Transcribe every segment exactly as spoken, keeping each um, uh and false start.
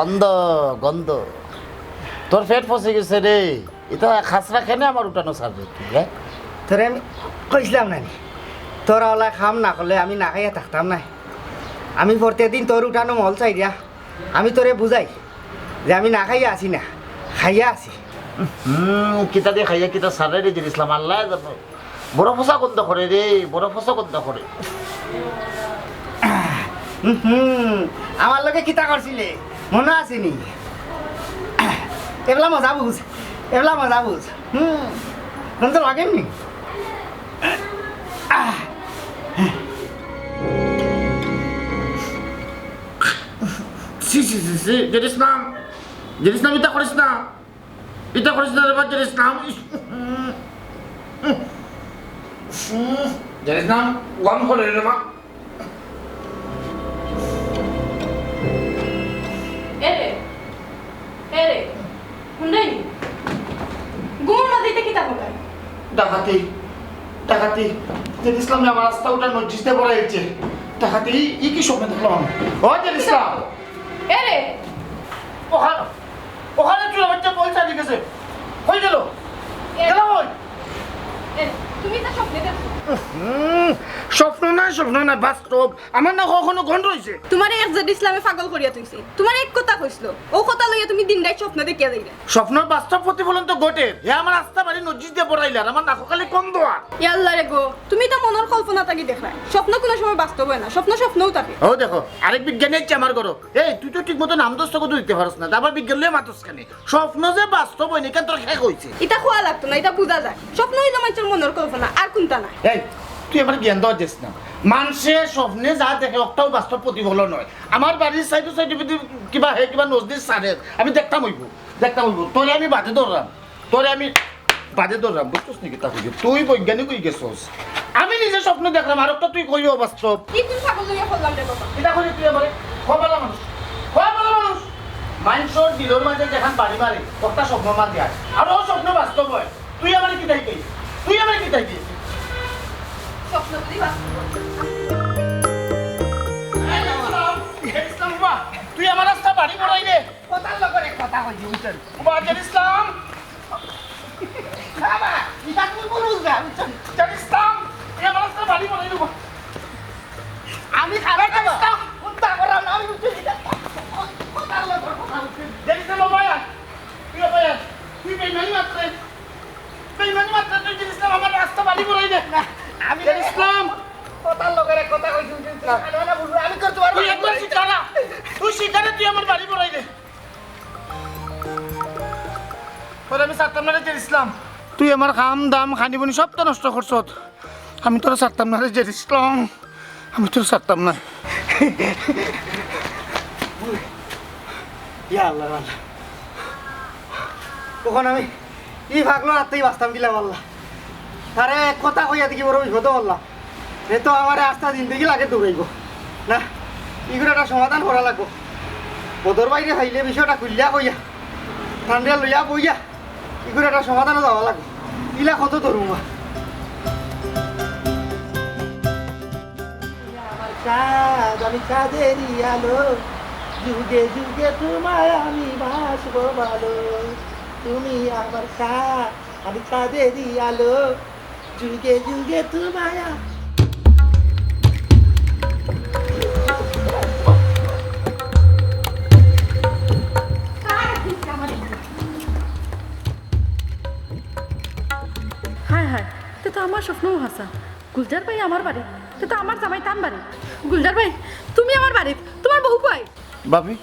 গন্ধ, গন্ধ। তোর পেট ফসি গেছে রে। ইতা খাসরা কেনে আমার উঠানো ছাড়রে তুই, হ্যাঁ? তোরে আমি কইছিলাম না নি, তোর অলা কাম না করলে আমি না খাইয়া থাকতাম না। আমি প্রত্যেকদিন তোর উঠানো মল চাইরা আমি তোরে বুঝাই যে আমি না খাইয়া আছি না, খাইয়া আছি। হুম, কিতা দিয়া খাইয়া কিতা ছাড়রে রে জের ইসলাম, আল্লায় জানে। বড় ফসা গন্ধ করে রে, বড় ফসা গন্ধ করে। হুম, আমার লগে কিতা করছিলে? মনো আছে নি? এবলা মজা বুঝ, এবলা মজা বুঝ। হুম, গন্ধ লাগে নি? ছি, ছি, ছি, ছি, জের ইসলাম, জের ইসলাম, ইতা করিস না। ইতা করিস না রে বা, জের ইসলাম। জের ইসলাম, ওয়ান করে রে বা। এরে, এরে, হুন্ডাই নি? ঘুমর মাঝে ইতা কিতা করতায়? ডাকাতি, ডাকাতি। জের ইসলামে আমার আস্তা উঠান নজ্জিস দিয়া ভরাইছে। ডাকাতি, ই, ই কি স্বপ্ন দেখলাম আমি? ও জের ইসলাম। এরে। ওখানে, ওখানে চুরা বাচ্চা বল চালি গেছে। কই গেল? এ- গেল কই? এ, তুমি তো স্বপ্নে দেখছো। হুম, স্বপ্ন না, স্বপ্ন না, বাস্তব। আমার না কখনো গন্ড হইছে। তোমারে এক জের ইসলামে পাগল করিয়া থইছে। তোমারে এক কথা কইছিল, ও কথা লইয়া তুমি দিন রাইত স্বপ্ন দেখিয়া যাইরা। স্বপ্নর বাস্তব প্রতিফলন তো ঘটে। হে আমার আস্তা বাড়ি নজ্জিস দিয়া ভরাইলার, আমার নাকো খালি গন্ধ আর। ইয়া আল্লাহ রে গো, তুমি তো মনর কল্পনা থাকি দেখরায়, স্বপ্ন কুনু সময় বাস্তব অয় না, স্বপ্ন স্বপ্নউ থাকে। ও দেখো, আরেক বিজ্ঞানী আইছে আমার ঘরো। এই, তুই তো ঠিক মতো নাম দোষ তো দিতে পারস না, তা আবার বিজ্ঞান লইয়া মাতস কেনে? স্বপ্ন যে বাস্তব অয় না, ইখান তোর কে কইছে? ইতা কওয়া লাগতো না, ইতা বুঝা যায়। স্বপ্ন অইলো মানষর মনর কল্পনা, আর কুনতা না। এই, তুই আমার জ্ঞান দেওয়া যাস না। মানষে স্বপ্নে যা দেখে, অকটাও বাস্তব প্রতিফলন অয়। আমার বাড়ির সাইডে সাইডে যদি কিবা হে, কিবা নজ্জিস ছাড়ের, আমি দেখতাম অইবো, দেখতাম অইবো। তোরে আমি বাদে ধরলাম, তোরে আমি বাদে ধরলাম, বুঝছস নি কিতা কইছি? তুই বৈজ্ঞানিক অই গেছস। আমি নিজে স্বপ্ন দেখলাম, আর একটা তুই কইও বাস্তব। কি কোন পাগল লইয়া পড়লাম রে বাবা? কিতা কইলি তুই আমারে? ক ভালা মানুষ, ক ভালা মানুষ। মানষর দিলর মাঝে যেখান বাড়ি মারে, অকটা স্বপ্নর মাঝে আয়। আর ও স্বপ্ন বাস্তব অয়। তুই আমারে কিতা কইলি? তুই আমারে কিতা কইলি? স্বপ্ন বুঝি বাস্তব অয়। এই ইসলাম, এই ইসলাম বাবা, তুই আমার আস্তা বাড়ি বড়াই রে। কথার লগে কথা কইছি, বুঝছস? বাবা, জের ইসলাম। বাবা, ইটা তুমি বুঝো না, বুঝছস? জের ইসলাম, তুই আমার আস্তা বাড়ি বড়াই রে বাবা। আমি খারাপ না, ইসলাম। কুন্তা করাম না, আমি বুঝছি, ইটা কথার লগে কথা কইছি। জের ইসলাম বাবা, তুই বাবা, তুই বেইমানি মাতরে। বেইমানি মাতরে তুই জের ইসলাম, আমার আস্তা বাড়ি বড়াই দে। না, আমি জের ইসলাম। কথার লগে কথা কইছি, তুই না। খালো না বুঝবি, আমি করতে পারবো তুই না। একবার স্বীকার না। তুই স্বীকারে তুই আমার বাড়ি বড়াই দে। তোরে আমি ছাড়তাম না রে জের ইসলাম। তুই আমার কাম দাম খানি বনি সব তো নষ্ট করছত। আমি তোরে ছাড়তাম না রে জের ইসলাম। আমি তোরে ছাড়তাম না। ইয়া আল্লাহ, আল্লাহ। অখন আমি ই পাগলর আত্তাই বাঁচতাম কিলা আল্লাহ। তারে এক কথা কইয়া দেখি বড় বিপদো পড়লাম। হে তো আমারে আস্তা জিন্দেগি লাগে দৌড়াইবো। না, ইগুর একটা সমাধান করা লাগবো। বদর ভাইরে পাইলে বিষয়টা খুলিয়া কইয়া, ঠান্ডা লইয়া বইয়া, ইগুর একটা সমাধানো যাওয়া লাগবো। ইলা কত ধরুমা। আমার চাঁদ, আমি চাঁদেরই আলো, যুগে যুগে তোমায় আমি বাসবো ভালো। তুমি আমার চাঁদ, আমি চাঁদেরই আলো, যুগে যুগে তোমায় আ- হায় হায়, তে তো আমার স্বপ্নও হাছা। গুলজার ভাই আমার বাড়ি, তে তো আমার জামাই তান বাড়ি। গুলজার ভাই, তুমি আমার বাড়ি, তোমার বউ কই? ভাবি,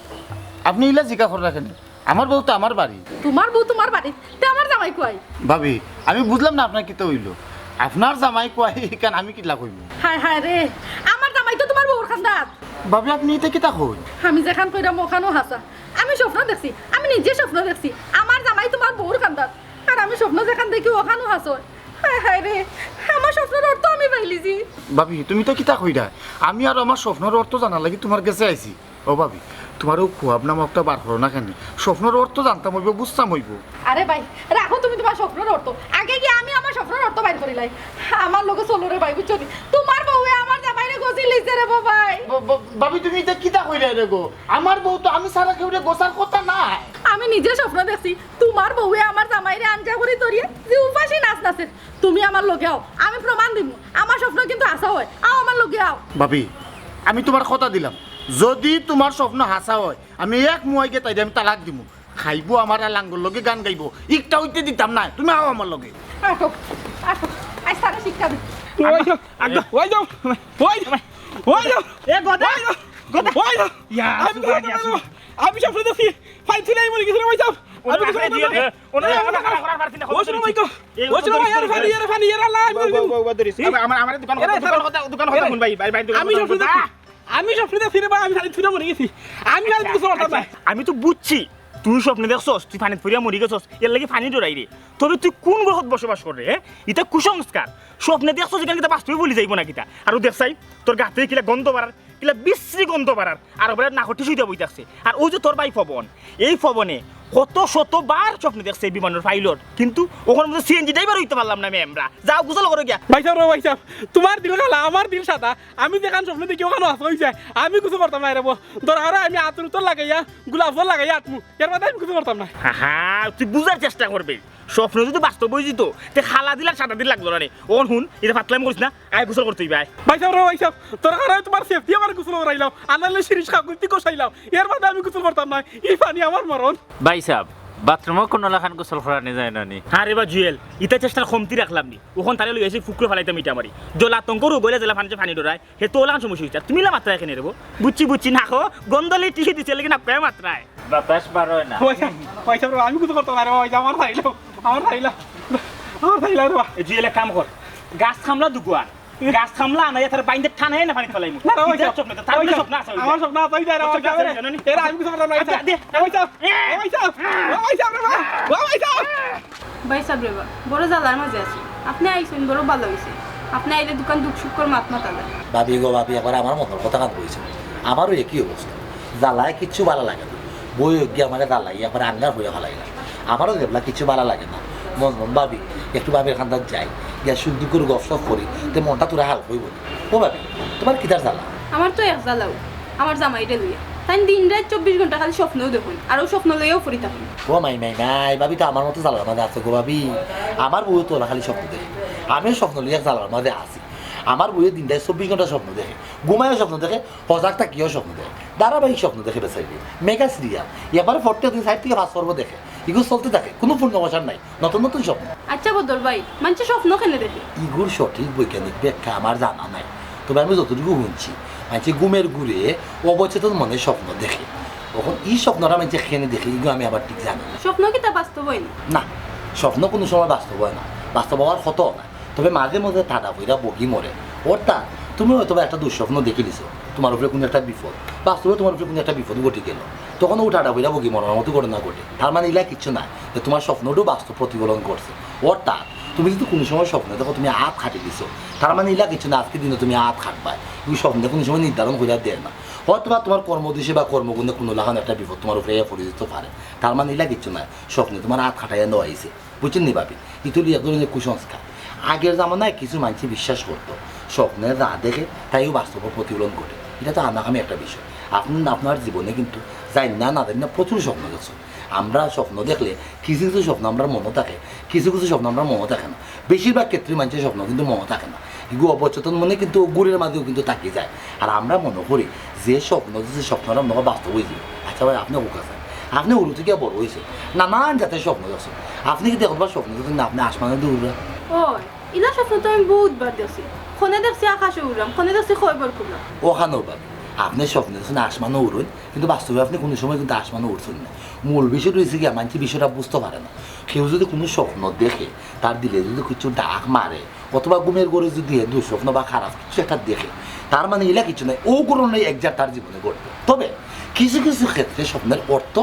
আপনি ইলা জিকা কররা কেনে? আমার বউ তো আমার বাড়ি। তোমার বউ তোমার বাড়ি, তে আমার জামাই কই? ভাবি, আমি বুঝলাম না আপনার কিতা অইলো। আপনার জামাই কই, ইখান আমি কিলা কইমু? হায় হায় রে, আমার জামাই তো তোমার বউর কান্দাত। ভাবি, আপনি ইতা কিতা কইন? আমি যেখান কইরাম অখানউ হাছা। আমি স্বপ্ন দেখছি, আমি নিজে স্বপ্ন দেখছি। আমার জামাই তোমার বউর কান্দাত। আর আমি স্বপ্ন যেখান দেখি অখানউ হাছা। হায় হায় রে, আমার স্বপ্নর অর্থ আমি পাইলিছি। ভাবি, তুমি ইতা কিতা কইরায়? আমি আর আমার স্বপ্নর অর্থ জানার লাগি তোমার গেছে আইছি। ও ভাবি, তোমার অউ খুয়াব নামা একটা বার করো না কেনে? স্বপ্নর অর্থ জানতাম অইবো, বুঝতাম অইবো। আরে ভাই, রাখো তুমি তোমার স্বপ্নর অর্থ। আগে গিয়া আমি আমার স্বপ্নর অর্থ বাইর করিলাই। আমার লগে চলো রে ভাই, বুঝছো নি? তোমার বউয়ে আমার জামাইরে গো দিলিছে রে বাবাই। বা- বা- ভাবি, তুমি ইতা কিতা কইরায় রে গো? আমার বউ তো আমি ছাড়া কেউরে গোছার কথা নায়। আমি নিজে স্বপ্ন দেখছি, তুমার বউয়ে আমার জামাইরে আঞ্জা করি ধরিয়া যে উপাসি নাচ নাচের। তুমি আমার লগে আও, আমি প্রমাণ দিমু আমার স্বপ্ন কিন্তু হাছা অয়। আও আমার লগে আও। ভাবি, আমি তুমার কথা দিলাম, যুদি তুমার স্বপ্ন হাছা অয়, আমি এক মুয়াইগে তাইরে আমি তালাক দিমু। খাইবো আমার আর লাঙ্গর লগে গান গাইবো, ইকটা অইতে দিতাম নায়। তুমি আও আমার লগে। আসো, আসো, আইজ তারে শিক্ষা দি। ওই যাও, ওই যাও, ওই যাও, ওই যাও, এ গদা, ওই যাও, গদা। ওই যাও। ইয়া, আমি সুবহান কিছু ইয়া, করতাম না। আমি স্বপ্ন দেখছি, পানি থুইয়া মরি গেছি রে, ওই যাও। আমি কিছু করতাম না। ওনা, ওই ওনা, যাও, ওনা, ওনা, ওনা, ওই যাও, ওই যাও। ওই যাও, ওই যাও, পানি, আরে পানি, আরে আল্লাহ, আমি আমার, আমার, আমার দোকান এরা কথা, দোকান কথা, দোকান কথা, এরা হুন ভাই, ভাই, ভাই, দোকান আমি কথা স্বপ্ন হুন। দেখছি। আমি স্বপ্ন দেখছি রে বা, আমি পানি থুইয়া মরি গেছি। আমি আর কিছু করতাম না। আমি তো বুঝছি, তুই স্বপ্নে দেখছস, তুই পানিত পড়িয়া মরি গেছস, এর লাগি পানি ডরাইরে। তবে তুই কোন গ্রহত বসবাস কররে, হে? ইতা কুসংস্কার। স্বপ্নে দেখছস, ইখান কিতা বাস্তবে বলি যাইবো না কিতা? আর ও দেখছাই, তোর গাতে কিলা গন্ধ বাড়ার, কিলা বিশ্রী গন্ধ বাড়ার, আর ওবারে নাকো টিস্যু দিয়া বই থাকছে। আর ওই যে তোর ভাই পবন, এই পবনে কত শতবার স্বপ্নে দেখছে বিমানর পাইলট, কিন্তু অখন মধ্যে সিএনজি ড্রাইভার অইতে পারলাম না মেমরা। যাও, গোসল করো গিয়া। ভাই সাব রে, ভাই সাব, তুমার দিল কালা, আমার দিল সাদা। আমি যেখান স্বপ্ন দেখি, ওখান হাছা অইযায়। আমি কিছু করতাম না রে বা। দরকার অয় আমি আতর উতর লাগাইয়া, গোলাপ জল লাগাইয়া আতমু। এর বাদে আমি কিছু করতাম না। হা হা, তুই বুঝার চেষ্টা করবে। স্বপ্ন যুদি বাস্তব অইযিতো, তে কালা দিল আর সাদা দিল লাগলো না রে। অন হুন, ইতা ফাতলামি করিস না, আয় গোসল করতে অইবে, আয়। ভাই সাব রে, ভাই সাব, দরকার অয় তুমার সেফটি আমার গোসল করাইলাও, আর নাইলে শিরিষ কাগজ দি কষাইলাও। এর বাদে আমি গোসল করতাম না। ই পানি আমার মরণ। ভাই সাব, বাথরুমো কুনু লাখান গোসল করানি যায় না নি? আরে বা জুয়েল, ইতা চেষ্টার কমতি রাখলাম নি। অখন তারে লই আইছি ফুকরো ফালাইতাম ইটা মারি। জল আতঙ্ক রোগ অইলে যেলা পানিত পানি ডরায়, হে তো অলাখান সমস্যা অইছে। আর তুমি ইলা মাতরায় কেনে রে বা? বুঝছি, বুঝছি, নাকো গন্ধ লই টিস্যু দিছে, লেকিন নাকো মাতরায়। বাতাস বারয় না। ভাই সাব, ভাই সাব রে, আমি কিছু করতাম না রে বা, ভাই সাব, আমার ছাড়িলাও, আমার ছাড়িলাও, আমার ছাড়িলাও রে বা। এ জুয়েল, এক কাম কর, গাছ কামলা দুগুয়ান, গাছ কামলা আনাইয়া তার বাইন্দে টানাই না পানিত ফালাইমু। না, না, ভাই ইতা সাব, স্বপ্ন, তার ভাই কোনো সাব, স্বপ্ন আছে, ওই আমার যে। স্বপ্ন আছে, ওই যে রে, আমার স্বপ্ন আছে, জানি। এরা আমি কিছু করতাম না, ভাই সাব। দে, দে। ভাই সাব, এ! ভাই সাব, ভাই সাব রে বা, ভাই সাব। ভাই সাব রে বা, বড় জ্বালার মাঝে আছি। আপনে আইছইন, বড় ভালা অইছে। আপনে আইলে দুখান দুখ সুখর মাত মাতা যায়। ভাবি গো ভাবি, একবার আমার মনর কথাখান কইছো। আমারও একই অবস্থা, জ্বালায় কিচ্ছু ভালা লাগে না। বউ গিয়া আমারে জ্বালাই, একবার আঙ্গার অইয়া ফালাইলা। আমারও যেবলা কিচ্ছু ভালা লাগে না। মন মন ভাবি, একটু ভাবির কান্দাত যাই, গিয়া সুখ দুখর গপসপ করি, তে মনটা থুড়া হালকা অইবো। ও ভাবি, তুমার কিতার জ্বালা? আমার তো এক জ্বালাও, আমার জামাইরে লইয়া। তাইন দিন রাইত চব্বিশ ঘন্টা খালি স্বপ্নউ দেখইন, আর অউ স্বপ্ন লইয়াউ পড়ি থাকইন। ও মাই, মাই, মাই, ভাবি তো আমার মতো জ্বালার মাঝে আছে গো ভাবি। আমার বউয়ে তো অলা খালি স্বপ্ন দেখে, আমিও স্বপ্ন লইয়া জ্বালার মাঝে আছি। আমার বউয়ে দিন রাইত চব্বিশ ঘন্টা স্বপ্ন দেখে, ঘুমাইও স্বপ্ন দেখে, হজাগ থাকিও স্বপ্ন দেখে, ধারাবাহিক স্বপ্ন দেখে বেচারিয়ে। মেগা সিরিয়াল, একবারে প্রত্যেক দিন চাইর থাকি পাঁচ পর্ব দেখে। ইগু চলতে থাকে, কুনু পূর্ণাবসান নাই, নতুন নতুন স্বপ্ন। আচ্ছা বদর ভাই, মানষে স্বপ্ন কেনে দেখে? ইগুর সঠিক বৈজ্ঞানিক ব্যাখ্যা আমার জানা নাই, তবে আমি যতটুকু হুনছি, মানষে ঘুমের ঘুরে অবচেতন মনে স্বপ্ন দেখে। অখন ই স্বপ্নটা মানষে কেনে দেখে, ইগু আমি আবার ঠিক জানি না। স্বপ্ন কিতা বাস্তব অয় না? না, স্বপ্ন কুনু সময় বাস্তব অয় না, বাস্তব অওয়ার কথাও না। তবে মাঝে মাঝে ঠাডা পইরা বগি মরে। অর্থাৎ তুমি হয়তো বা একটা দুঃস্বপ্ন দেখিলিছো, তুমার উপরে কুনু একটা বিপদ, বাস্তবে তুমার উপরে কুনু একটা বিপদ ঘটি গেলো, তখন অউ ঠাডা পইরা বগি মরার মতো ঘটনা ঘটে। তার মানে ইলা কিচ্ছু নায় যে তুমার স্বপ্নটাউ বাস্তব প্রতিফলন করছে। অর্থাৎ তুমি যুদি কুনু সময় স্বপ্ন দেখো তুমি আত কাটিলিছো, তার মানে ইলা কিচ্ছু নায় আজকের দিনে তুমি আত কাটবায়, ইগু স্বপ্নে কুনু সময় নির্ধারণ করিয়া দেয় না। হয়তো বা তুমার কর্মদোষে বা কর্মগুণে কুনু লাখান একটা বিপদ তুমার উপরে আইয়া পড়ি যাইতো পারে, তার মানে ইলা কিচ্ছু নায়, স্বপ্নে তুমার আত কাটাইয়া নেওয়া অইছে। বুঝছইন নি ভাবি? ইতা অইলো এক ধরনের কুসংস্কার। আগের জামানায় কিছু মানষে বিশ্বাস করতো, স্বপ্নে যা দেখে তাইউ বাস্তবে প্রতিফলন ঘটে। ইটা তো আনাকামি একটা বিষয়। আপনে আপনার জীবনে কিন্তু জাইন্না না জাইন্না প্রচুর স্বপ্ন দেখছইন। আমরা স্বপ্ন দেখলে কিছু কিছু স্বপ্ন আমরার মনো থাকে, কিছু কিছু স্বপ্ন আমরার মনো থাকে না। বেশিরভাগ ক্ষেত্রে মানষর স্বপ্ন কিন্তু মনো থাকে না, ইগু অবচেতন মনে কিন্তু ঘুমের মাঝেও কিন্তু থাকি যায়। আর আমরা মনো করি যে স্বপ্ন দেখছি, স্বপ্নটা মনো অয় বাস্তব অইযিবো। আচ্ছা ভাই, আপনে কউক্কা চাইন, আপনে হুরু থাকি বড় অইছইন, নানান জাতের স্বপ্ন দেখছইন। আপনে কিতা একবার স্বপ্ন দেখছইন না আপনে আসমানো দি উড়রা? অয়, ইলা স্বপ্ন তো আমি বউতবার দেখছি। ক্ষণে দেখছি আকাশো উড়রাম, ক্ষণে দেখছি কয়বর খুলরাম। অখানও ভাবি, আপনে স্বপ্ন দেখছইন আসমানো উড়ইন, কিন্তু বাস্তবে আপনে কুনু সময় কিন্তু আসমানো উড়ছইন না। মূল বিষয়টা অইছে গিয়া, মানষে বিষয়টা বুঝতো পারে না। কেউ যুদি কুনু স্বপ্ন দেখে, তার দিলে যুদি কিচ্ছু ডাক মারে, অথবা ঘুমের ঘরে যুদি হে দুঃস্বপ্ন বা খারাপ কিচ্ছু একটা দেখে, তার মানে ইলা কিচ্ছু নায়, অউ ঘটনাই একজাত তার জীবনে ঘটবো। তবে কিছু কিছু ক্ষেত্রে স্বপ্নের অর্থ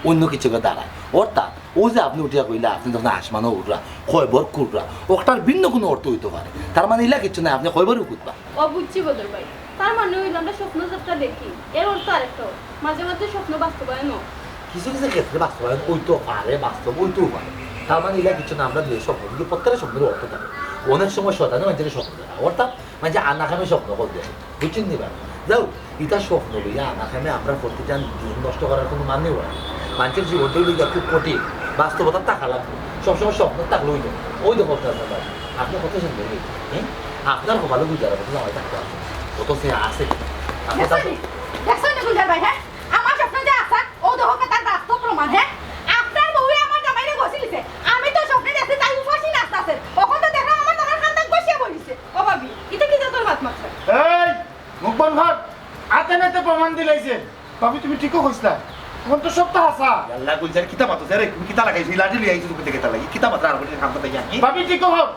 অইন্য কিচ্ছু দাঁড়ায়। অর্থাৎ অউ যে আপনে উঠিয়া কইলা, আপনে যখন আসমানো উড়রা, কয়বর খুলরা, অটার ভিন্ন কুনু অর্থ অইতো পারে। তার মানে ইলা কিচ্ছু নায়, আপনে কয়বরউ খুলবা। ও বুঝছি বদর ভাই, তার মানে অইলো আমরা স্বপ্ন যেটা দেখি, এর অর্থ আরেকটা অয়। মাঝে মাঝে স্বপ্ন বাস্তবায়ন অয়। কিছু কিছু ক্ষেত্রে বাস্তবায়ন অইতো পারে, বাস্তব অইতেও পারে। তার মানে ইলা কিচ্ছু নায়, আমরা যে স্বপ্ন দেখি, প্রত্যেকটা স্বপ্নের অর্থ থাকে। অনেক সময় শয়তানে মানষরে স্বপ্ন দেখায়, অর্থাৎ মানষে আনা কামে স্বপ্ন কল দেখে, বুঝছইন নি বা? যাও, ইতা স্বপ্ন লইয়া আনা কামে আমরার প্রতিটা দিন নষ্ট করার কুনু মানে অয় না। মানষর জীবনটা অইলো গিয়া খুব কঠিন, বাস্তবতাত থাকা লাগবো। সবসময় স্বপ্ন থাকলে অইলো না। ওই দেখো আপনার জামাই, আপনার কত সুন্দর অইলো, হুম? আপনার কপালো গুজারা মতো জামাই থাকতে আছে, কত সে আছে। আপনি তার দেখছইন নি? দেখছইন নি গুলজার ভাই, হ্যাঁ? আমার স্বপ্ন যে আছে, ও দেখো তার বাস্তব প্রমাণ, হ্যাঁ? আপনার বউয়ে আমার জামাইরে গছিলিছে। আমি তো স্বপ্নে দেখছি তাই উপাসী নাচতাছে। অখন তো দেখলাম আমার জামাই খান্দাত বসিয়া বইছে। ও ভাবি, ইতা কি জাতর মাত মাতছইন? এই, মুখ বন্ধ কর। আতে নাতে প্রমাণ দিলাইছে। ভাবি, তুমি ঠিকউ কইছলা। অখন তো সবতা হাছা। আল্লাহ, গুলজার কিতা মাতো রে? তুমি কিতা লাগাইছো? ই লাঠি লইয়া আইছো তুমি দেখে তার লাগি। কিতা মাতো আর বলছি খান্দাত যাই আমি? ভাবি, ঠিকউ কর।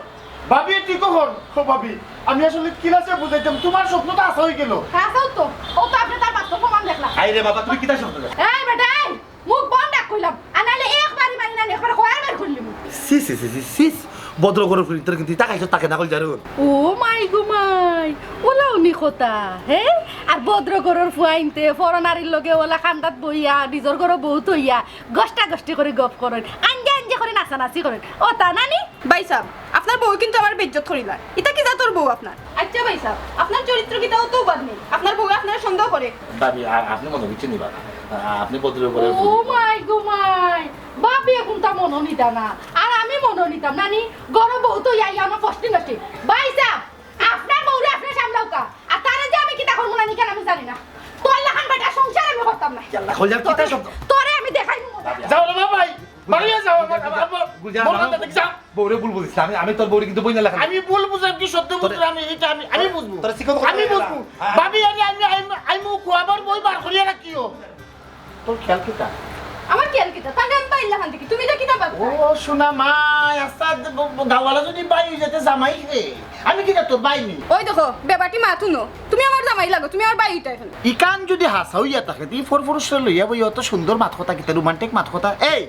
ভাবি, ঠিকউ কর। ও ভাবি, আমি আসলে কিলাসে বুঝাইতাম? তুমার স্বপ্ন তো হাছা অইগেলো। হাছাউ তো। ও তো আপনে তার বাস্তব প্রমাণ দেখলা। আরে বাবা, তুমি কিতা স্বপ্ন দেখলা? এই বেটা, এই! মুখ বন্ধ রাখ কইলাম, আর নাইলে একবারই মারি না, একবার কয়ার বার করলিমু। ছি, ছি, ছি, ছি, ছি, ছি। ভদ্র ঘরর ফুড়ি, তোর কিন্তু ইতা খাইছো তাকে না কইল জারুন। ও মাই গো মাই, ওলা উনি কথা, হে? আর ভদ্র ঘরর ফুয়াইন্তে পর নারীর লগে ওলা খান্দাত বইয়া, নিজর ঘরো বউ থইয়া, গষ্টা গষ্টি করি গপ করইন, আঞ্জা আঞ্জা করি নাচানাচি করইন। ও তা নানি? ভাইসাব, আপনার বউ কিন্তু আমার বেইজ্জত করিলা। ইতা কি জাতর বউ আপনার? আচ্ছা ভাইসাব, আপনার চরিত্র কিতা অতউ বাদ নি? আপনার বউ আপনারে সন্দেহ করে। ভাবি, আ-, আপনে মনো করছইন নি বা? আ-, আপনে বদলে করে ও মাই গো মাই, ভাবিয়ে কুনতা মনো নিতা না, আর আমি মনো নিতাম না নি? ঘরো বউ তো ইয়াই আমার ফষ্টি নষ্টি। ভাইসাব, আপনার বউরে আপনে সামলাউক্কা, আর তারে যে আমি কিতা করমু না নি কেন আমি জানি না। তোর লাখান বেটা সংসার আমি করতাম না। ইয়াল্লা, কইলাম কিতা শব্দ? তোরে আমি দেখাইমু মজা। যাও রে বাবা, বাড়ি যাও, আমার, আমার, আমার গুলজার, মন যাও। কথা দেখি যাও। বউরে ভুল বুঝিস না, আমি, আমি তোর বউরে কিন্তু বইন লাখান। আমি ভুল বুঝলাম কি সত্য বুঝলাম, আমি, এটা আমি, আমি বুঝবো। তোর শিক্ষক আমি বুঝবো। হ্যাঁ। ভাবি, আমি, আমি, আমি, আমি মুখ আবার বই বার করিয়া রাখিও। তোর খেয়াল কিতা? আমার খেয়াল কিতা? তাহলে আমি বাইর লাখান দেখি, তুমি তো কিতা বাদ ও, শোনা মাই, আস্তা ব-, ব-, গাওয়ালা যদি বাই অই যেতে জামাই রে, আমি কিতা তোর বাই নি? ওই দেখো, বেবাটি মাত হুনো, তুমি আমার জামাই লাগো, তুমি আমার বাই ইটা এখন। ইখান যদি হাছা অইয়া থাকে, তুই ফর ফরুষরে লইয়া বই অত সুন্দর মাত কথা কিতা, রোমান্টিক মাত কথা। এই,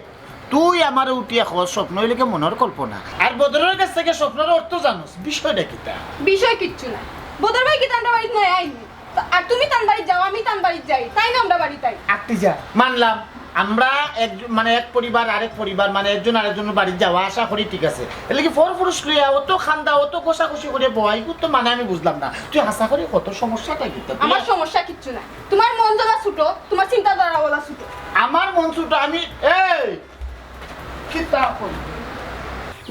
তুই আমারে উঠিয়া কস, স্বপ্ন অইলে কি মনর কল্পনা? আর বদরর গেছ থাকি স্বপ্নর অর্থ জানোস, বিষয়টা কিতা? বিষয় কিচ্ছু না। বদর ভাই কিতা আমরার বাড়িত নয়া আইনি? তা-, আর তুমি তান বাড়িত যাও, আমি তান বাড়িত যাই, তাইন আমরার বাড়িত আইন। আটটি যা, মানলাম। আমরা এক, মানে এক পরিবার আরেক পরিবার, মানে একজন আরেকজনর বাড়িত যাওয়া আসা করি, ঠিক আছে। এর লাগি ফর ফরুষ লইয়া অত খান্দা, অত কষাকষি করিয়া বওয়া, ইগুর তো মানে আমি বুঝলাম না। তুই হাছা করি কত সমস্যাটা কিতা? তুই আমার সমস্যা কিচ্ছু নাই। তুমার মন যেলা ছোট, তুমার চিন্তাধারা ওলা ছোট। আমার মন ছোট, আমি, এই, কিতা কই?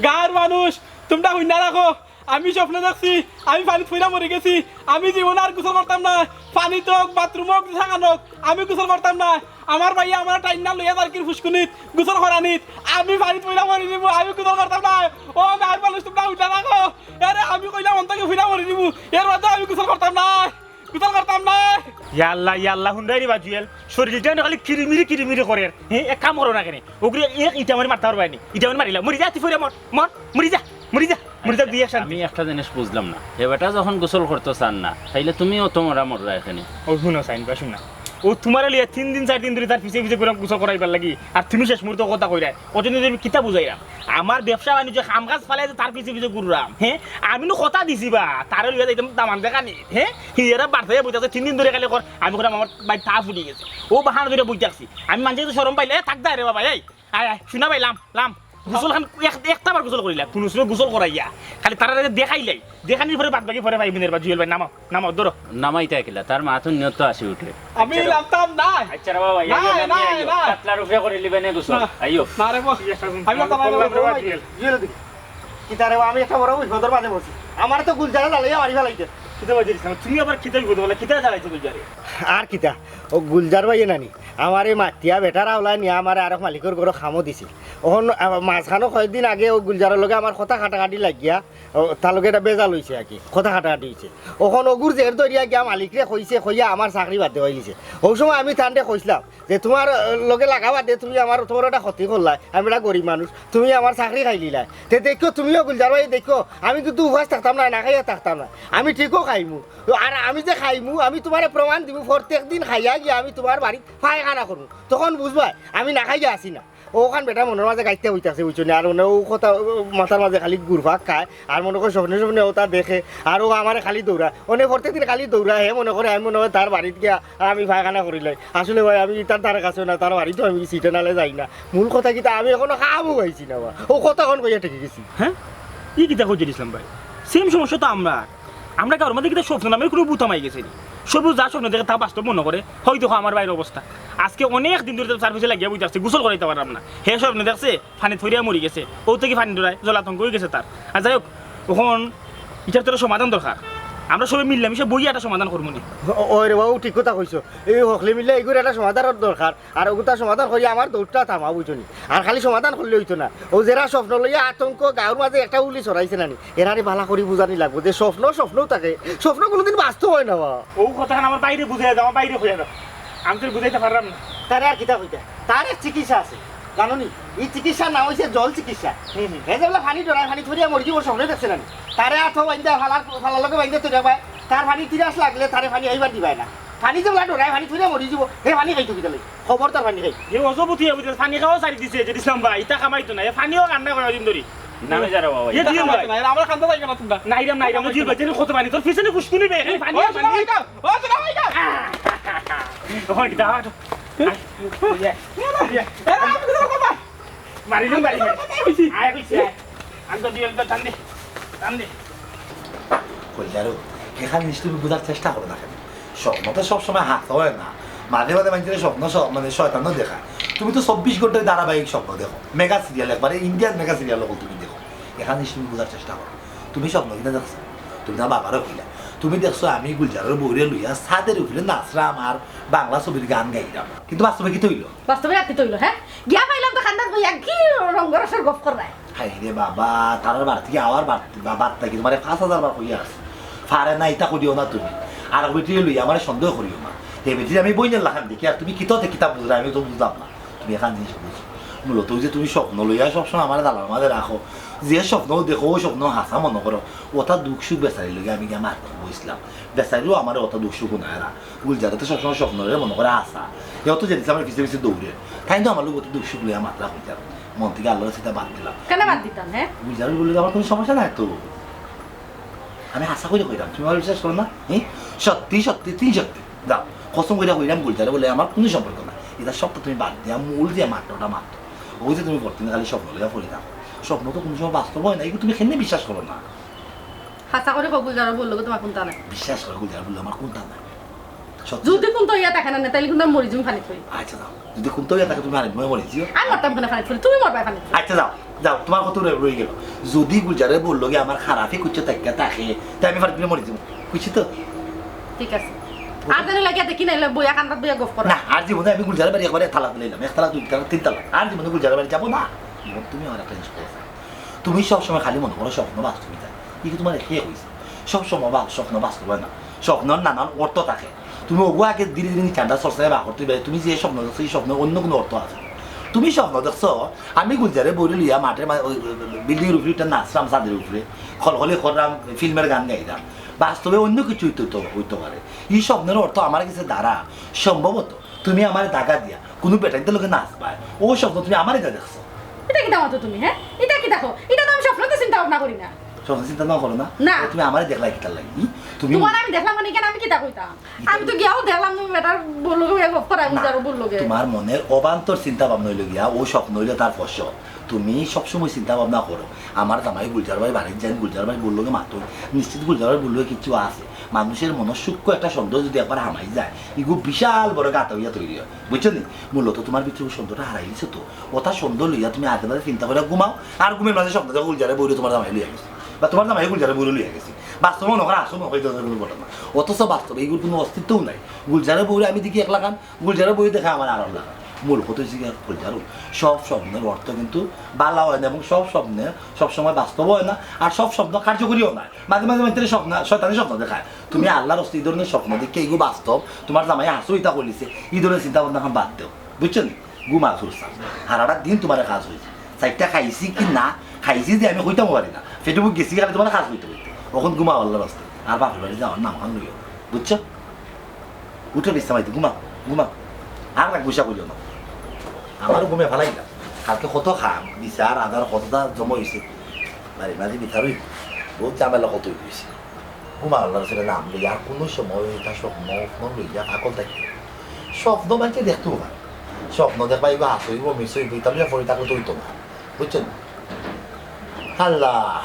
গাঁওর মানুষ, তুমরা হুইনা রাখো, আমি স্বপ্ন দেখছি, আমি পানিত পড়িয়া মরি গেছি, আমি জীবনে আর গোসল করতাম না। পানিত অউক, বাথরুমো অউক, যেখানো অউক, আমি গোসল করতাম না। আমার ভাইয়ে আমারে টাইন্না লইয়া যারগির ফুসকুনিত গোসল করানিত, আমি পানিত পড়িয়া মরি যিমু, আমি গোসল করতাম না। ও গাঁওর মানুষ, তুমরা হুইনা রাখো, এরে আমি কইলাম অন থাকি পড়িয়া মরি যিমু, এর বাদে আমি গোসল করতাম না। গোসল করতাম না। ইয়াল্লা, ইয়াল্লা, হুনরায়নি বা জুয়েল, শরীলটা না খালি কিরিমিরি কিরিমিরি করের। হে, এক কাম করো না কেনে? ওগুরে এক ইটা মারি মারতা পারবায়নি। ইটা মারি মারিলা। মরি যা, তুই পড়িয়া মর, মর, মরি যা, মরি যা, মরি যা, দুই এক শান্তি। আমি একটা জিনিস বুঝলাম না। হে বেটা যখন গোসল করতো চার না, তাইলে তুমি অত মরা মররা এখানে। ও হুনো, সাইন বা হুনো। ও তুমারে লইয়া তিন দিন চাইর দিন ধরি তার পিছে পিছে ঘুরাম গোসল করাইবার লাগি। আর তুমি শেষ মুহূর্তে কথা কইরায়। অতদিন ধরি কিতা বুঝাইরাম? আমার ব্যবসা বাণিজ্য কাম কাজ ফালাই যে তার পিছে পিছে ঘুররাম, হে? আমি নু কথা দিছি বা, তারে লইয়া যাইতাম দামান দেখানিত, হে? হি এরা বাড়তে বইতাছে, তিন দিন ধরি খালি কর, আমি কইরাম আমার ভাই তা ফুটি গেছে। ও বাহানা ধরি বই থাকছি। আমি মানষে তো শরম পাইলে, এ, থাক দা রে বাবা, এই, আয়, আয়, শুনা ভাই, লাম, লাম। গোসল খান এক, একটা বার গোসল করিলা, কুনু সময় গোসল করাইয়া। খালি তারারে দেখাইলাই, দেখানির পরে বাদ বাকি পরে ভাই বোনের বা জুয়েল ভাই নামাও। নামাও, ধরো। নামাইতা কিলা? তার মা তো নিয়ত আসি উঠে। আমি আচ্ছা রে। নামতাম না। আচ্ছা রে বাবা, ইয়া না, ইয়া, না, ইয়া, ইয়া। না। পাতলার উপরে করিলিবে নে গোসল। না। আইও। না রে বাবা। আমি নামতাম না রে বাবা। জুয়েল দি। কিতা রে বাবা, আমি একটা বড় বিপদর মাঝে পড়ছি। আমারে তো গুলজারে জ্বালাইয়া মারি ফালাইতে। কিতা বাজে ইসলাম? তুমি আবার কিতা বিপদ বলে? কিতা জ্বালাইছো গুলজারে? আর কিতা? ও গুলজার ভাইয়ে নানি। আমারে মাতিয়া বেটার আওলায় নিয়া আমারে আরক মালিকর ঘরো কামো দিছিল। অখন, আ, মাঝখানো কয়েকদিন আগে ও গুলজারর লগে আমার কথা কাটাকাটি লাগিয়া ও, তার লগে এটা বেজাল অইছে আর কি, কথা কাটাকাটি অইছে। অখন অগুর জের ধরিয়া গিয়া মালিকরে কইছে, কইয়া আমার চাকরি বাদ দেওয়াইলিছে। অউ সময় আমি তানরে কইছলাম যে, "তুমার, আহ, লগে লাগা বাদে তুমি আমার, তুমার একটা ক্ষতি করলায়, আমি একটা গরিব মানুষ, তুমি আমার চাকরি খাইলিলায়। তে দেখিও তুমিও গুলজার ভাই দেখিও, আমি কিন্তু উপাস থাকতাম না, না খাইয়া থাকতাম না, আমি ঠিকও খাইমু। আর আমি যে খাইমু, আমি তুমারে প্রমাণ দিমু, প্রত্যেক দিন খাইয়া গিয়া আমি তুমার বাড়িত পায়খানা করমু, তখন বুঝবায় আমি না খাইয়া আছি না।" অখান বেটা মনর মাঝে গাইতে বইতাছে, বুঝছো নি? আর মানে অউ কথা, ও মাথার মাঝে খালি ঘুরপাক খায়, আর মনে করে স্বপ্নে স্বপ্নে অতা দেখে, আর অউ আমারে খালি দৌড়ায়, অনে প্রত্যেক দিন খালি দৌড়ায়, হে মনে করে আমি মনে হয় তার বাড়িত গিয়া আমি পায়খানা করিলাই। আসলে ভাই, আমি তার ধারে কাছেও না, তার বাড়িত আমি সিটে নালে যাই না। মূল কথা কিতা, আমি এখনো কামও পাইছি না বা। অউ কথা অখন কইয়া ঠেকি গেছি। হ্যাঁ? ই কিতা কইতে দিছিলাম ভাই? সেম সমস্যা তো আমরা। আমরা কারোর মাঝে কিতা স্বপ্ন নামের কোনো বুতাম আই গেছে নি? সবু যা স্বপ্ন দেখে তা বাস্তব মনে করে। হয়তো আমার ভাইর অবস্থা। আজকে অনেক দিন ধরে তার পিছে লাগিয়া বইতে আছে, গোসল করাইতে পারলাম না। হে স্বপ্ন দেখছে, পানি থরিয়া মরি গেছে। ও থেকে পানি ডরায়, জলাতঙ্ক হয়ে গেছে তার। আর যাই হোক, এখন ইটার তো একটা সমাধান দরকার। আমরা সবাই মিললাম, মিশে বইয়া একটা সমাধান করবো নি। ও-, ওই রে বাবু, ঠিক কথা কইছো। এই হকলে মিললে এইগুলো একটা সমাধান দরকার। আর ওগুতা সমাধান করি আমার দৌড়টা থামা, বুঝছো নি? আর খালি সমাধান করলে হইতো না। ও যেরা স্বপ্ন লইয়া আতঙ্ক, গাঁওর মাঝে একটা উলি ছড়াইছে না নি? এরারে ভালা করি বুঝানি লাগবো যে স্বপ্ন স্বপ্নও থাকে, স্বপ্ন কোনোদিন বাস্তব হয় না বা। ও কথাখান আমার বাইরে বুঝাই দাও, আমার বাইরে কইয়া দাও। আমি তো বুঝাইতে পারলাম না। তারে আর কিতা কইতা? তার এক চিকিৎসা আছে, জানো নি? এই চিকিৎসার নাম হইছে জল চিকিৎসা। হুম, হুম। হে যেগুলা পানি ডরায়, পানি থরিয়া মরি যাবো, স্বপ্নে দেখছে না নি? তারে আতো বাইন্দা, ফালার, ফালার লগে বাইন্দা তৈরি পায়, তার পানি তিরাস লাগলে তারে পানি আইবার দিবায় না। পানি যেগুলা ডরায়, পানি থরিয়া মরি যাবো, হে পানি খাইতো কিতা লাগে? খবরদার পানি খাই। এ অজবুতি হয়ে বুঝে পানি খাওয়া সারি দিছে, যে ইসলাম ভাই, ইতা কামাইতো না, এ পানিও কান্না করে দিন ধরি। নামে যারা বাবা, এ ইতা দিও ভাই। কামাইতো না, এরা আমরা খান্দা যাইবে না তোমরা। নাইরাম, নাইরাম, দিও ভাই, যেন কত পানি, তোর পিছনে পুষ্কুনি বে, এই পানি, ও, পানি। ভাই, ও, ভাই, ওই, যা, যা। মারি দিন, মারি দিন। আয়, কইছি, আয়। আমি তো দিও, তো টান দে, টান দে। কইলারো, এখান জিনিস তুমি বুঝার চেষ্টা করো না কেন? স্বপ্ন তো সবসময় হাসা হয় না, মাঝে মাঝে মানুষের স্বপ্ন স-, মানে শয়তানও দেখায়। তুমি তো চব্বিশ ঘন্টায় ধারাবাহিক স্বপ্ন দেখো, মেগা সিরিয়াল, একবারে ইন্ডিয়ান মেগা সিরিয়াল হকল তুমি দেখো। এখান জিনিস তুমি বুঝার চেষ্টা করো। তুমি স্বপ্ন কিনা দেখছো? তুমি তার বাবারও কইলা, তুমি দেখছো আমি গুলজারের বউরে লইয়া ছাদের উপরে নাচরাম আর বাংলা ছবির গান গাইরাম, কিন্তু বাস্তবে কিতা হইলো? বাস্তবে রাখতে হইলো, হ্যাঁ? গিয়া পাইলাম তো খান্দাত বইয়া কি রঙ্গরসর গপ করায়। হায় রে বাবা, তারার বাড়ি থেকে আওয়ার বার্তা কি তোমার পাঁচ হাজার বার কইয়া আছে। পারে না, ইতা করিও না তুমি। আর বেটিরে লইয়া আমার সন্দেহ করিও না। হে বেটিরে আমি বইনের লাখান দেখি, আর তুমি কিতাতে কিতা বুঝলে আমি তো বুঝলাম না। তুমি এখান জিনিস বুঝো। মূলত ওই যে তুমি স্বপ্ন লইয়া সবসময় আমার দালার মাঝে রাখো, যে স্বপ্ন দেখো, ওই স্বপ্ন হাসা মনে করো, ওটা দুঃখ সুখ বেচারি লইয়া আমি গিয়া মারতে বইছিলাম। বেচারিও আমার ওটা দুঃখ সুখ নাই এরা। গুলজারে তো সবসময় স্বপ্ন লইয়া মনে করে হাসা। এও তো যেদিন আমার পিছে পিছে দৌড়ে। তাই তো আমার লোক অত দুঃখ সুখ লইয়া মাত্রা হইতাম। মন থেকে আল্লাহর সেটা বাদ দিলাম। কেন বাদ দিতাম, হ্যাঁ? গুলজার বললে আমার কোনো সমস্যা নাই তো। আমি আশা করি কইলাম, তুমি আমার বিশ্বাস করো না? হ্যাঁ? সত্যি, সত্যি, তিন সত্যি। যাও, কসম কইরা কইলাম, গুলজারে বলে আমার কোনো সম্পর্ক নাই। এটা সব তো তুমি বাদ দিয়া, মূল যে মাত্রটা মাত্র। ওই যে তুমি প্রতিদিন খালি স্বপ্ন লইয়া পড়ি থাকো। স্বপ্ন তো কোনো সময় বাস্তব হয় না, এগুলো তুমি কেমনে বিশ্বাস করো না? হাছা করে কও, গুলজার বললো তোমার কোনটা নাই? বিশ্বাস করো, গুলজার বললো আমার কোনটা নাই। সত্যি যদি কোনটা ইয়া থাকে না, তাহলে কিন্তু আমি মরি যাবো খালি কই। আচ্ছা, যাও। যদি কোনটা ইয়া থাকে, তুমি আরেক সময় মরে যেও। আমি মরতাম কেন খালি কই? তুমি মরবায় খালি কই। আচ্ছা, যাও, যাও, তোমার কত রয়ে, রয়ে গেল। যদি গুলজারে বললো কি আমার খারাপই করছে, তাই কে থাকে, তাই আমি ফারদিনে মরে যাবো। খুশি তো? ঠিক আছে। আর জানি লাগিয়া দেখি না, এলে বইয়া কান্দাত বইয়া গফ করা। না, আর জীবনে আমি গুলজারের বাড়ি একবারে এক তালাক দিলাম, এক তালাক, দুই তালাক, তিন তালাক। আর জীবনে গুলজারের বাড়ি যাবো না। তুমি আমার একটা জিনিস করো। তুমি সবসময় খালি মনে করো স্বপ্ন বাস্তবিত হয়। কি তোমার কে হইছে? সবসময় বা-, স্বপ্ন বাস্তব হয় না। স্বপ্নর নানান অর্থ থাকে। তুমি ওগু আগে ধীরে ধীরে নিচানটা চর্চায় বার করতে পারে। তুমি যে স্বপ্ন দেখছো, এই স্বপ্নের অন্য কোনো অর্থ আছে। তুমি স্বপ্ন দেখছো, আমি গুলজারে বইরে লইয়া মাঠে মা-, ওই, ওই, ওই, বিল্ডিংয়ের উপরে উঠে নাচলাম ছাদের উপরে, খলখলি করলাম, ফিল্মের গান গাইলাম। বাস্তবে অন্য কিছু হইতে, হইতে, হইতে পারে। এই স্বপ্নের অর্থ আমার কাছে দাঁড়া, সম্ভবত তুমি আমার দাগা দিয়া কোনো বেটাইতে লোকে নাচবায়। ও স্বপ্ন তুমি আমার এটা দেখছো। এটা কিতা মাতো তুমি, হ্যাঁ? এটা কিতা কও? এটা তো আমি স্বপ্নতে চিন্তা ভাবনা করি না। স্বপ্ন চিন্তা না করো না? না। তুমি আমারে দেখলাই কিতার লাগি? হুম? তুমি তোমার আমি দেখলাম মানে কেন আমি কিতা কইতাম? আমি তো গিয়াও দেখলাম তুমি বেটার বললো গিয়া গপ করাই না, বুঝারও বললো গিয়া। তোমার মনের অবান্তর চিন্তা ভাবনা হইলো গিয়া, ও স্বপ্ন হইলো তার ফসল। তুমি সবসময় চিন্তা ভাবনা করো, আমার জামাই গুলজার ভাই বাড়ির যান, গুলজার ভাই বললো গিয়া মাতো, নিশ্চিত গুলজার ভাই বললো কিছু আছে। মানুষের মনের সূক্ষ্ম একটা সন্দেহ যদি একবার হামাই যায়, ইগু বিশাল বড় গাতা হইয়া তৈরি হয়। বুঝছো নি? মূলত তোমার ভিতরে ওই সন্দেহটা হারাই গেছে তো। ওটা সন্দেহ লইয়া তুমি আজে বাজে চিন্তা করে ঘুমাও, আর ঘুমের মাঝে স্বপ্ন দেখো গুলজারে বইরে তোমার জামাই লইয়া গেছে, বা তোমার জামাই গুলজারে বইরে লইয়া গেছে। বাস্তবে মনে হয় আসলে হয়ে যাওয়ার কোনো ঘটনা, অথচ বাস্তবে এইগুলোর কোনো অস্তিত্বও নাই। গুলজারে বইরে আমি দেখি এক লাখান, গুলজারে বইরে দেখে আমার আরো লাখান। মূল কথা হচ্ছে কি, গুলজারু, সব স্বপ্নের অর্থ কিন্তু বালা হয় না, এবং সব স্বপ্নে সবসময় বাস্তব হয় না, আর সব স্বপ্ন কার্যকরীও নয়। মাঝে মাঝে মাঝে স্বপ্ন, শয়তানি স্বপ্ন দেখায়। তুমি আল্লাহর হস্তে এই ধরনের স্বপ্ন দেখে এইগুলো বাস্তব, তোমার জামাই হাসু ইতা করিছে, এই ধরনের চিন্তা ভাবনা এখন বাদ দেও, বুঝছো নি? ঘুমা চুরসাম। হারাটা দিন তোমার কাজ হয়েছে। চারটা খাইছি কি না খাইছি যে আমি কইতাম পারি না। পেটে বুক গেছি গেলে তোমার কাজ হইতে হইতে। এখন ঘুমাও আল্লাহর হস্তে। আর বাপের বাড়ি যাওয়ার নাম খান লইও। বুঝছো? উঠে বিশ্রাম আইতে ঘুমাও, ঘুমাও। আর না গুসা করিও না। আমারও ঘুমে ফালাই না। কালকে কত খাম, বিচার, আধার কতটা জমা হয়েছে। বাড়ির মাঝে বিচার হইব। বহুত ঝামেলা কত হইছে। ঘুমা আল্লাহর ছেলে নাম লই, আর কোনো সময় এটা স্বপ্ন, স্বপ্ন লইয়া পাগল থাকি। স্বপ্ন মানছে দেখতেও পারে। স্বপ্ন দেখবা, এগুলো হাস হইব, মিস হইব, এটা লইয়া পড়ে থাকলে তো হইতো না। বুঝছেন? আল্লাহ।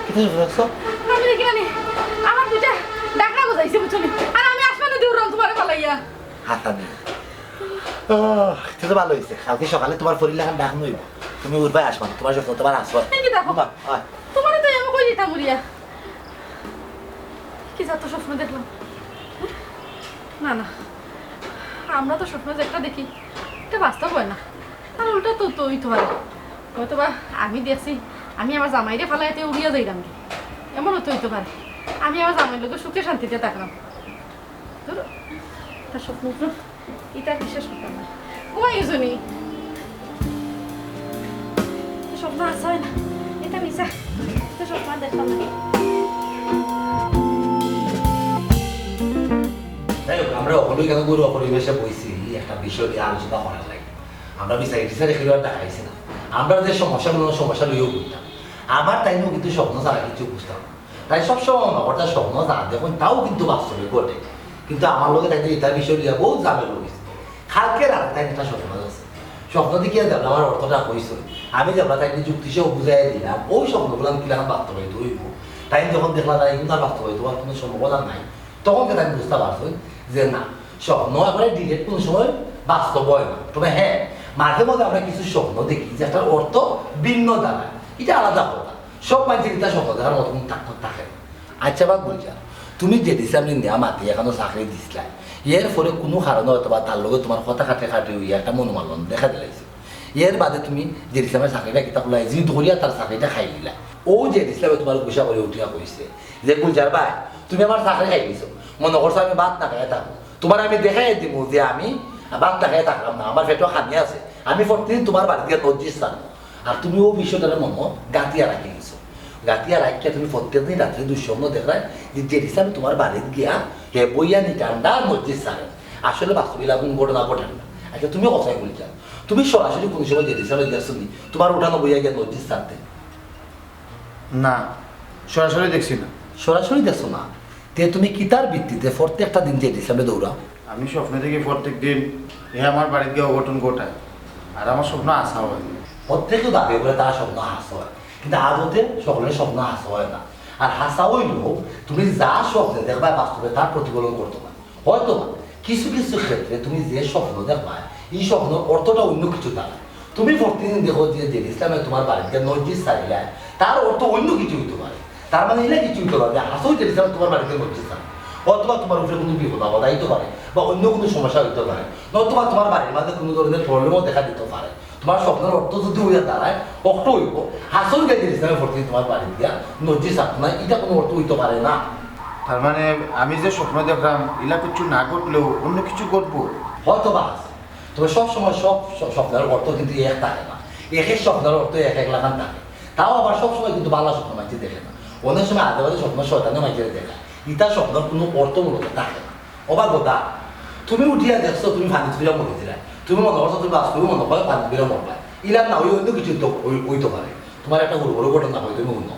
কিতা স্বপ্ন দেখছো? আমি দেখি মানে আমার দুইটা ডাকনা গজাইছে, বুঝছো নি? আর আমি আসমানে দৌড়াম তোমারে ফালাইয়া। হাসানি। আহ, এটা তো ভালো হইছে। কালকে সকালে তোমার ফরির লাখান ডাক নইব। তুমি উঠবায় আসমানে, তোমার স্বপ্ন তোমার আসমান। এই কি দেখো? বাহ, আয়। তোমারে তো আমি কই দিতাম উড়িয়া। কি জাত স্বপ্ন দেখলাম? না, না, আমরা তো স্বপ্ন যেটা দেখি, এটা বাস্তব হয় না। আর উল্টা তো, তো হইতে পারে। হয়তো বা আমি দেখছি, আমি আমার জামাইরে ফালাইতে উড়িয়া যাইলাম কি? এমনও তো হইতে পারে। আমি আমার জামাইর লগে সুখে শান্তিতে থাকলাম। ধরো, তার স্বপ্ন উঠলো, এটা আর বিশ্বাস করতাম না। ঘুমাই গেছো নি? তো স্বপ্ন আসা হয় না, এটা মিছা। তো স্বপ্ন আর দেখতাম না। যাই হোক, আমরা অকলেই কেন গুরু পরিবেশে বইছি, একটা বিষয় নিয়ে আলোচনা করার লাগে। আমরা বিচারি টিচারি খেলোয়াড় দেখাইছি না। আমরা যে সমস্যা, মনে হয় সমস্যা লইয়াও বইতাম। আমার তাই নিয়েও কিন্তু স্বপ্ন ছাড়া কিছু বুঝতাম না। তাই সবসময় মনে করতাম স্বপ্ন যা দেখুন, তাও কিন্তু বাস্তবে ঘটে। কিন্তু আমার লগে তাই ইতার বিষয় নিয়ে বহুত ঝামেলা হয়েছে। কালকে রাতে তাই একটা স্বপ্ন আছে। স্বপ্ন দেখিয়া যাবো, আমার অর্থটা কইছে। আমি যাবো তাই যুক্তি সহ বুঝাই দিলাম, ওই স্বপ্নগুলো আমি কিলাম বাস্তবায়িত হইব। তাই যখন দেখলাম তাই কিন্তু আর বাস্তবায়িত হওয়ার কোনো সম্ভাবনা নাই, তখন তাই বুঝতে পারছি যে না, স্বপ্ন একেবারে ডিরেক্ট কোনো সময় বাস্তব হয় না। তবে হ্যাঁ, মাঝে মধ্যে আমরা কিছু স্বপ্ন দেখি যে একটা অর্থ ভিন্ন দাঁড়ায়, এটা আলাদা কথা। সব মানুষের এটা স্বপ্ন দেখার মতো কোনো তাকত থাকে না। আচ্ছা বা গুলজার, তুমি যে দিছামরে নিয়া মাতি এখানো চাকরি দিছলায়, এর পরে কোনো কারণে হয়তো বা তার লগে তোমার কথা কাটে কাটে হইয়া একটা মনোমালিন্য দেখা দিলাইছে। এর বাদে তুমি যে দিছামরে চাকরিটা কিতা করলায়, জিদ করিয়া তার চাকরিটা খাই দিলায়। ও যে দিছামে তোমার গুসা করে উঠিয়া কইছে যে, "গুলজার ভাই, তুমি আমার চাকরি খাই দিছো, মনে করছো আমি ভাত না খাইয়া থাকবো, তোমার আমি দেখাই দিমু যে আমি ভাত না খাইয়া থাকলাম না, আমার পেটো খানি আছে, আমি প্রতিদিন তোমার বাড়িত গিয়া নজির ছাড়মু।" আর তুমি ও বিষয়টারে মনো গাতিয়া রাখি দিছো। গাতিয়া রাখিয়া তুমি প্রত্যেক দিন রাত্রে দুঃস্বপ্ন দেখরায় যে, যে দিছামে তোমার বাড়িত গিয়া হে বইয়া নি ঠান্ডা নজির ছাড়ে। আসলে বাস্তবে এরকম ঘটনা ঘটে না। আচ্ছা, তুমি কথাই বলি যাও, তুমি সরাসরি কোনো সময় যে দিছামে দেখছো নি তোমার উঠানো বইয়া গিয়া নজির ছাড়তে? না, সরাসরি দেখছি না। সরাসরি দেখছো না? তে তুমি কিতার ভিত্তিতে প্রত্যেকটা দিন যে দিছামে দৌড়াও? আমি স্বপ্নে দেখি প্রত্যেক দিন এ আমার বাড়িত গিয়া অঘটন ঘটায়, আর আমার স্বপ্ন হাছা হয়। প্রত্যেকে দাবি করে তার স্বপ্ন হাছা হয়, কিন্তু আদতে সকলের স্বপ্ন হাছা হয় না। আর হাছা হইলেও তুমি যা স্বপ্নে দেখবায় বাস্তবে তার প্রতিফলন করতে পারে। হয়তো বা কিছু কিছু ক্ষেত্রে তুমি যে স্বপ্ন দেখবায়, এই স্বপ্নর অর্থটা অন্য কিছু দাঁড়ায়। তুমি প্রতিদিন দেখো যে জেড ইসলামে তোমার বাড়িতে নজির ছাড়িলায়, তার অর্থ অন্য কিছু হইতে পারে। তার মানে এটা কিছু হইতে পারে যে হাছাউ জেড ইসলামে তোমার বাড়িতে নজির ছাড়ে, অথবা তোমার উপরে কোনো বিপদ আপদ আইতে পারে, বা অন্য কোনো সমস্যা হইতে পারে, নতুবা তোমার বাড়ির মাঝে কোনো ধরনের প্রবলেমও দেখা দিতে পারে। তোমার স্বপ্নর অর্থ যদি হইয়া দাঁড়ায়, অর্থ হইব হাছাউ গিয়া জেড ইসলামে প্রতিদিন তোমার বাড়িত গিয়া নজির ছাড়তো না, এটা কোনো অর্থ হইতে পারে না। তার মানে আমি যে স্বপ্ন দেখলাম, ইলা কিছু না ঘটলেও অন্য কিছু ঘটবো? হয়তো বা আছে। তবে সব সময় সব স-, স্বপ্নের অর্থ কিন্তু এক থাকে না, এক এক স্বপ্নের অর্থ এক এক লাখান থাকে। তাও আবার সব সময় কিন্তু ভালা স্বপ্ন মানষে দেখে না, অনেক সময় আজে বাজে স্বপ্ন শয়তানে মানষে দেখা, ইতা স্বপ্নের কোনো অর্থ মূলত থাকে না। ওবা গদা, তুমি উঠিয়া দেখছো তুমি পানিত পড়িয়া মরি দিলায়, তুমি মনে করছো তুমি বাঁচতেও মনে হয় পানিত পড়িয়া মরবায়, ইলা না হই অন্য কিছু তো হই-, হইতে পারে। তোমার একটা হুরু হুরু ঘটনা হয়, তুমি শুনো।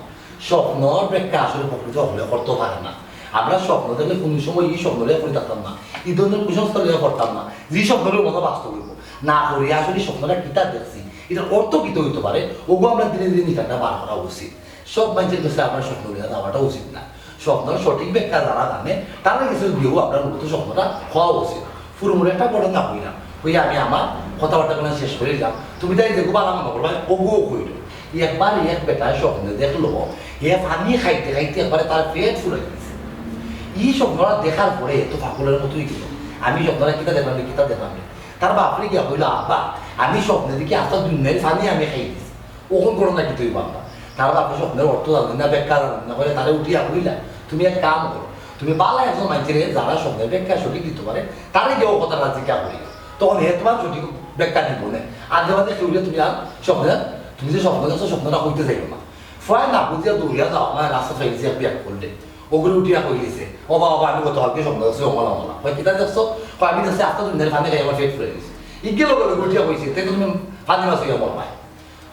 স্বপ্নর ব্যাখ্যা আসলে প্রকৃত হলে করতে পারে না। আমরা স্বপ্ন দেখলে কোনো সময় এই স্বপ্নরে করে থাকতাম না, এই ধরনের কুসংস্কার লইয়া করতাম না, যে স্বপ্নরে মতো বাস্তব হইব না করি। আসলে স্বপ্নটা কিতা দেখছি, এটার অর্থ কিতা হইতে পারে, ওগু আমরা ধীরে ধীরে নিকালটা বার করা উচিত। সব মানুষের কাছে আপনার স্বপ্ন লইয়া যাওয়াটা উচিত না। স্বপ্নর সঠিক ব্যাখ্যা যারা জানে, তারা কিছু দিয়েও আপনার মতো স্বপ্নটা হওয়া উচিত। ফুরুমুরে একটা ঘটনা কইলাম, কই আমি আমার কথাবার্তা কোনো শেষ করে দিলাম, তুমি তাই দেখো বালা মনে করবা, ওগুও কইল। একবার এক বেটায় স্বপ্নে দেখলো, হে পানি খাইতে খাইতে একবারে তার পেট ফুলে গেছে। এই স্বপ্নটা দেখার পরে তো পাগলের মতোই গেল, আমি স্বপ্নটা কিতা দেখলাম রে, কিতা দেখলাম রে। তার বাপরে গিয়া কইল, "আব্বা, আমি স্বপ্নে দেখি আস্তা দুনিয়ার পানি আমি খাই দিছি।" ওখান করো না কি তুই বাবা? তার বাপে স্বপ্নের অর্থ জানেন না, ব্যাখ্যা জানেন না, বলে তারে উঠিয়া কইলা, "তুমি এক কাম করো, তুমি বালা একজন মানষরে যারা স্বপ্নের ব্যাখ্যা সঠিক দিতে পারে, তারে গিয়ে ও কথাটা জিজ্ঞা করি।" তখন হে তোমার সঠিক ব্যাখ্যা দিব না। আর যে মাঝে কেউ তুমি আর স্বপ্নে, তুমি যে স্বপ্ন দেখছো, স্বপ্নটা হইতে যাইবে না। ফয় না বুঝিয়া দৌড়িয়া যাও, আমার রাস্তা ফেলছি আর বিয়া করলে। ওগুলো উঠিয়া কই গেছে, "ও বাবা, আমি গতকালকে স্বপ্ন দেখছি, অমলা অমলা।" কয়, "কিতা দেখছো?" কয়, "আমি দেখছি আস্তা দুনিয়ার পানি খাই আমার পেট ফুলে গেছে।" ইগে লগে লগে উঠিয়া কইছে, "তে তুমি পানি মাছ হইয়া মরবায়।"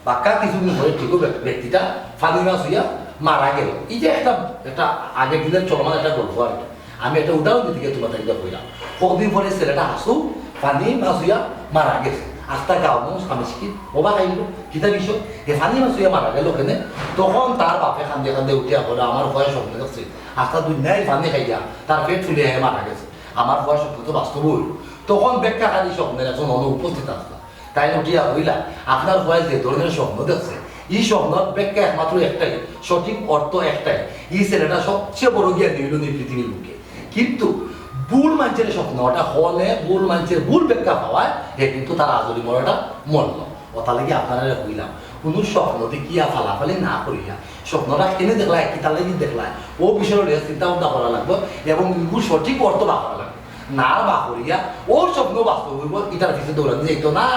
বাক্কা কিছুদিন পরে ঠিকও ব্যক-, ব্যক্তিটা পানি মাছ হইয়া মারা গেল। এই যে একটা, একটা আগের দিনের চলমান একটা গল্প আর কি। আমি একটা উদাহরণ দিতে গিয়ে তোমার তাকে কইলাম। কদিন পরে ছেলেটা হাছাউ পানি মাছ হইয়া মারা গেছে। আস্তা গাঁও মানুষ আমি কি ওবা খাইল, ইতা বিষয়, হে পানি মাছ অইয়া মারা গেল কেনে? তখন তার বাপে কান্দে কান্দে উঠিয়া কইলা, "আমার পুয়ায় স্বপ্ন দেখছে, আস্তা দুনিয়ার পানি খাইয়া তার পেট ফুলিয়া হে মারা গেছে। আমার পুয়ার স্বপ্ন তো বাস্তব অইল।" তখন ব্যাখ্যাকারী স্বপ্নের একজন অনু উপস্থিত আছলা। তাইন উঠিয়া কইলা, "আপনার পুয়ায় যে ধরনের স্বপ্ন দেখছে, ই স্বপ্নর ব্যাখ্যা একমাত্র একটাই, সঠিক অর্থ একটাই, ই ছেলেটা সবচেয়ে বড় জ্ঞানী অইল নি পৃথিবীর বুকে। কিন্তু ভুল মানষের স্বপ্ন, ওটা হনে ভুল মানষের ভুল ব্যাখ্যা পাওয়ায়, হে কিন্তু তার আজরি মরাটা মরল।" ওটার লাগি আপনারারে কইলাম, কুনু স্বপ্ন দেখিয়া ফালাফালি না করিয়া, স্বপ্নটা কেনে দেখলায়, কিতার লাগি দেখলায়, ও বিষয়ে লইয়া চিন্তা ভাবনা করা লাগবো এবং ইগুর সঠিক অর্থ বার করা লাগবো। না বার করিয়া ও স্বপ্ন বাস্তব অইবো, ইটার পিছে দৌড়ানি যাইতো না।